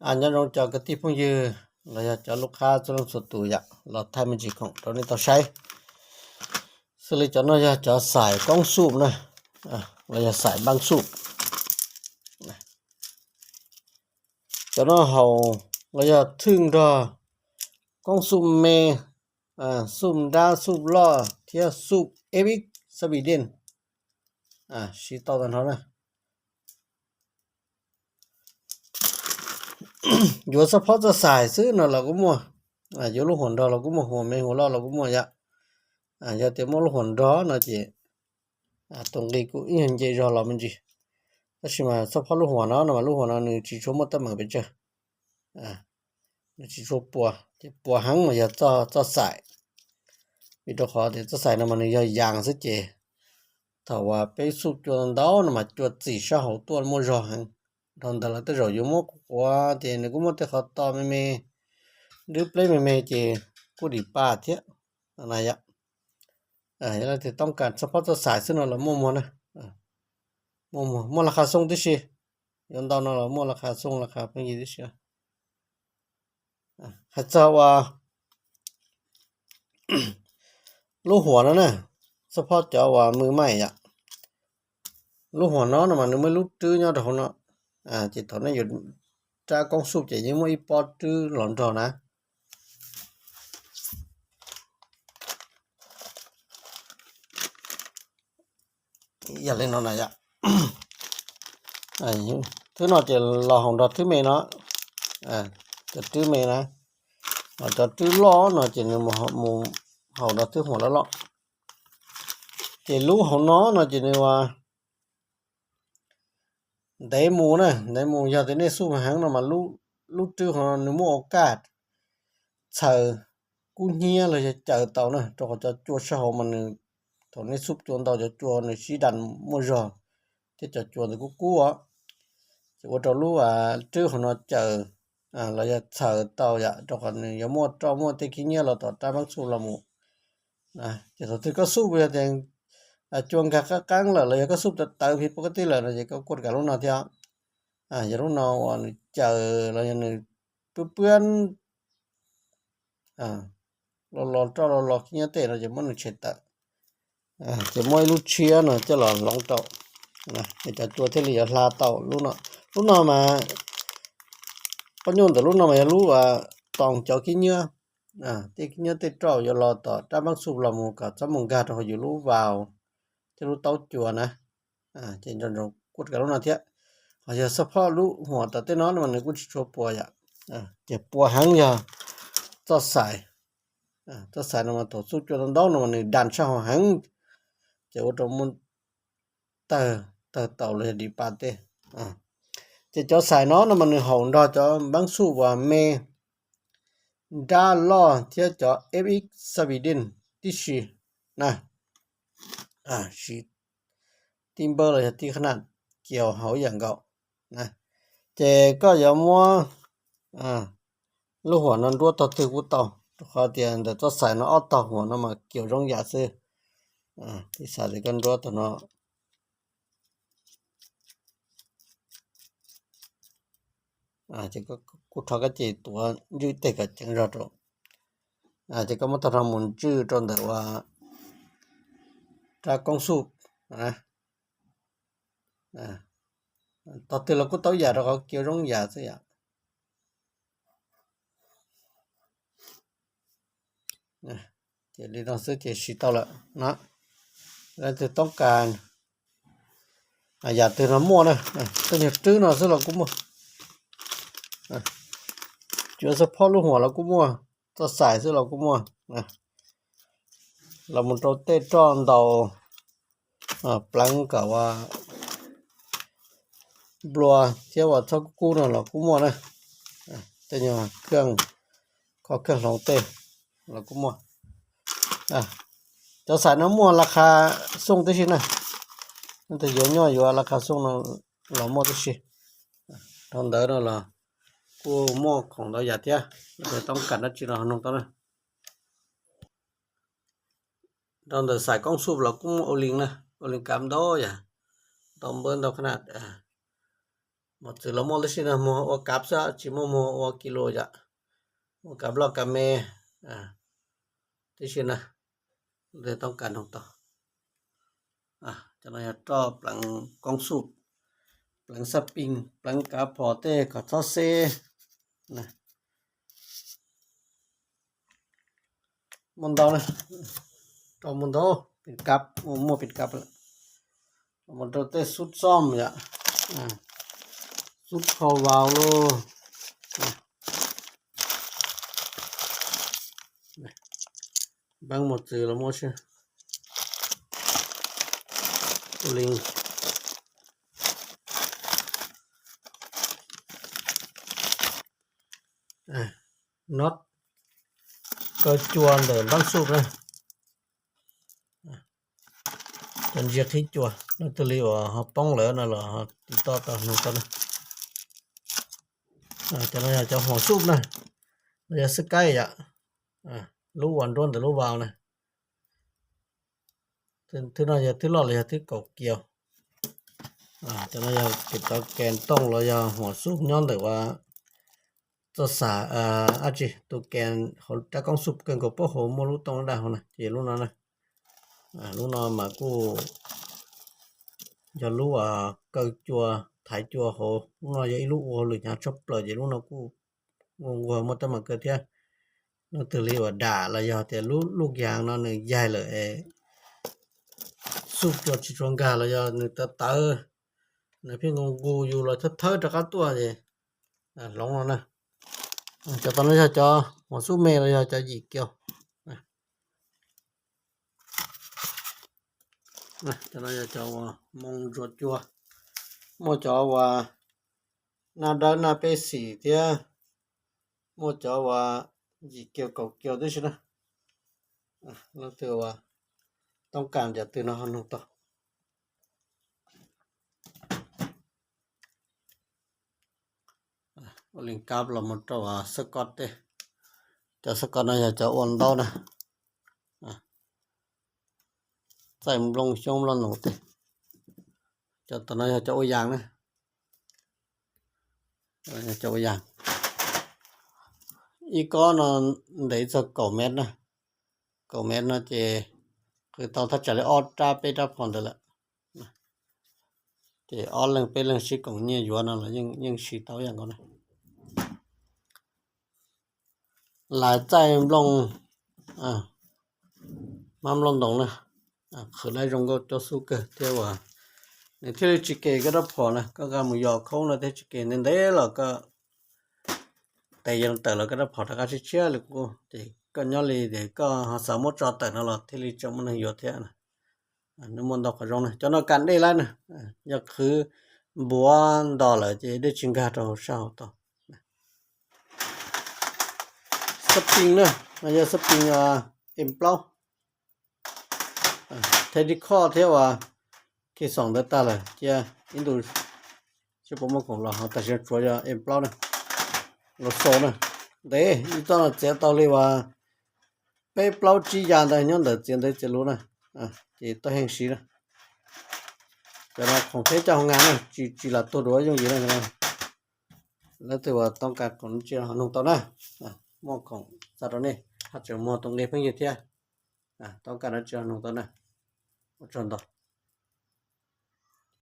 Nyob zoo cov kwv tij phooj ywg los yog cov lub qab txhua leej txhua tus yom, los thaij me ntsis khoom rau nej tau saib. Xws li cov no yog cov xais koob xuj na, los yog xais npaab xuj. Cov no haum los yog thwj nrog koob xuj me, xuj nrab xuj loj thiab xuj F X Saviden, siv tau tag nrho na. Yuav txog phob txoj xais xwb no los kuj muaj, yuav lub huam nrog los kuj muaj, huam me huam loj los kuj muaj yom. Yog tias muaj lub huam nrog no ces tus nqi kuj ib nyuag nce zog los me ntsis. Tab sis mas txog phob lub huam no no mas lub huam no nws tsis tshua muaj teeb meem pes tsawg, nws tsis tshua puas, ces puas heev mas yog txoj xais. Vim rau qhov tias txoj xais no mas nws yog yas xwb ces thaum uas peb xuj cua ntau no mas cua txim sab hauv tuaj muaj zog heev. Dhau ntawd lawv tej zaum yuav muab quav ces nws kuj muaj tej qhov to me me, dwb pleb me me ces kuj dim paj thiab na yom. Yog leej twg toob kas txog phob txoj xais xwb no los muaj muag na, muaj muaj, muaj laj qha xoo tib si. Yuav ntau no los muaj laj qha xoo laj qha pheej yig tib si. Hais txog uas lub huam no na, txog phob cov uas mws maij yom, lub huam no no mas nws muaj ib lub rwb nyob rau hauv no, ces thaum nej yuav rab koob xuj ces yeej muaj ib pob rwb los nrog na. Yog li no na yom, thwb no ces los haum nrog thwb me no, cov rwb me na, cov rwb loj no ces nws mus haum nrog thwb huam loj loj. Ces lub hauv no no ces nws ua ntev mus na, ntev mus yog tias nej xuj heev no mas lub rwb hauv no nws muaj ua kaj txhaws kub hnyiab los yog caws tau na, rau qhov cov cua sab hauv mas nws, thaum nej xuj cua ntau cov cua nws sib das muaj zog thiab cov cua ntawd kub kub os. Ces ua rau lub rwb hauv no caws los yog txhaws tau yom, rau qhov nws yuav muaj roj muaj tej khib nyiab los tom rab npaab xuj los mus. Ces thaum twg koj xuj yog tias cua nkag qab qeeb lawm los yog koj xuj tawv tawv phi pov kab tij lawm no ces koj kuaj rau lub no thiab. Yog lub no uas nws caws los yog nws pwb pwb los los roj los los khib nyiab tej no ces muab nws tshem tawm. Ces muab ib lub tshiab no coj los hloov rau, es cov cua thiaj li yuav hla tau lub no. Lub no mas, poj nyuj ntawm lub no mas yog lub toos cov khib nyiab, tej khib nyiab tej roj yuav los tom rab npaab xuj los mus kom txhob mus nkag rau hauv yus lub vaus thiab lub taub cua na. Ces nco ntsoov kuaj rau lub no thiab. Ho yog xab phob lub huam tom tej no mas nws kuj tsis tshua puas yom. Ces puas heev yog txoj xais. Txoj xais no mas thaum xuj cua ntau ntau no mas nws das sab hauv heev, ces ua rau muaj tawg, tawg taus los yog dim pa tej. Ces cov xais no no mas nws haum nrog cov npaab xuj uas me, nrab loj thiab cov F X Saviden tib si na. Siv tib npawb los yog tib qhab naj kiaus haum ib yam nkaus. Ces koj yuav muab lub huam no nruab tog twg kuj tau, rau qhov tias ntawm txoj xais no ob tog huam no mas kiaus zoo yam xwb. Ib xav tias koj nruab tog no ces kuj rho kab ces tuav ntswj tej kom ceev zog rau. Ces koj muab tog no mus ntswj rau ntawm ua rab koob xuj. Tog twg los kuj tau yam rau qhov kiaus zoo yam xwb yom. Ces li no xwb ces siv tau lawm na. Leej twg toob kas yam twg no muaj na, tej nyuag rwb no xwb los kuj muaj. Cuav xab phob lub huam los kuj muaj, txoj xais xwb los kuj muaj. Los mus rau tej roj ntaus pleev kom ua nplua thiab ua txhob kub kub no los kuj muaj na. Tej nyuag kheej, kho kheej hloov tej los kuj muaj. Cov xais no muaj laj qha xooj tib si na, leej twg yuav nyob yuav laj qha xooj no los muaj tib si. Dhau ntawd no los kuj muaj khoom ntau yam thiab, leej twg toob kas dab tsi los noog tau na. Rau ntawm xais koob xuj los kuj muaj ua li na, ua li kav ntau yam, ntau npawb ntau qhab naj. Mos txwv los muaj tib si na, muag ua kav xwb tsis muaj muag ua kis lus yom. Muaj kav loj kav me tib si na, toob kas noog tau. Cov no yog roj pleev koob xuj, pleev xab pis, pleev kav phom tej kom txhob xeb. Muaj ntau na, rau muaj ntau, pis kav, muaj pis kav lawm. Mus rau tej xub xom yom, xub kho vau lauj. Npeeb mos txwv los muaj thiab. Ua li, no kaw cua ntawm npab xuj na. Cov ntsia qhib cua, leej twg li uas ho poob lawm no los ho tiv toj tau noog tau na. Cov no yog cov huam xuj na, no yog xwb kaib yom. Lub uas nruab ntawm lub vau na. Thwb no yog thwb loj los yog thwb kaum kiaus. Cov no yog kev tov kes tooj los yog huam xuj nyob ntawm uas txoj xav, ab tsi, tus kes hauv rab koob xuj kawg nkaus puab hauv muaj lub tooj daj hauv na, ces lub no na. Lub no mas kuj yog lub uas kaw cua, thaiv cua hauv, lub no yog ib lub ua hauj lwm hnyav tshaj plaws ces lub no kuj nquag nquag muaj teeb meem kawg thiab. Leej twg li uas dam los yog tias lub luj yaas no nws yaig lawm es xuj cua tsis tshua nkag los yog nws tawv tawv, nws pheej nqus nqus yus los thawb thawb rov qab tuaj ces hloov no na. Cov tod no yog cov huam xuj me los yog cov yim kiaus. Cov no yog cov uas moo ntsuas cua, muaj cov uas naj dawb naj peb xim thiab, muaj cov uas yim kiaus kaum kiaus tib si na. Leej twg uas toob kas cov twg no ho noog tau. Ua li kab los mus rau xab koj tej. Cov xab koj no yog cov ua ntaub na, txaij nplooj xyoob nplooj noos tej. Cov tom no yog cov ua yaas na, cov ua yaas. Ib kob no ntev txog kaum mev na, kaum mev no ces qhwv tau thaj tsam li ob rab peb rab phom ntawd lawm. Ces ob leeg peb leeg sib koom nyiaj yuav no los yeej siv tau ib yam nkaus na. Lawv txaij nplooj, mab nplooj ntoos na, qhwv lawv zoo nkauj cuab xub kawg thiab uas nws thiaj li tsis kem koj rab phom na. Koj nqa mus yos khoob no thiab tsis kem ntev ntev los koj tes yuav tawm los koj rab phom rov qab tshiab tshiab li kuv, ces koj nyob li ces koj ho xav muab tso tawm no los thiaj li tseem muaj neeg yuav thiab na. Nws muaj ntau qhov zoo na. Cov no kam dej lawm na, yog qhwv npuav ntos lawm ces dej tsis nkag rau hauv sab hauv tau. Xab pis na, no yog xab pis em plaub, thej dib khoj thiab uas khi xoom ntawd tag lawm cia ib ntus seb puas muaj khoom los ho tam sim no tsuav yog em plaub na, los xaus na. Ntev ib txoj no txiav tau li uas peb plaub tsib ya ntawd nyob ntawm txiav ntawv txiav lus na, ces tau heej siv na. Cov no khoom theb coj hauv ngas na, tsis tsis lam tuag dua yooj yim na. Leej twg uas toob kas khoom tsis ho noog tau na, muaj khoom xa rau nej, haj tseem muag tus nqi pheej yig thiab. Toob kas no tsis ho noog tau na, ua tsaug ntau.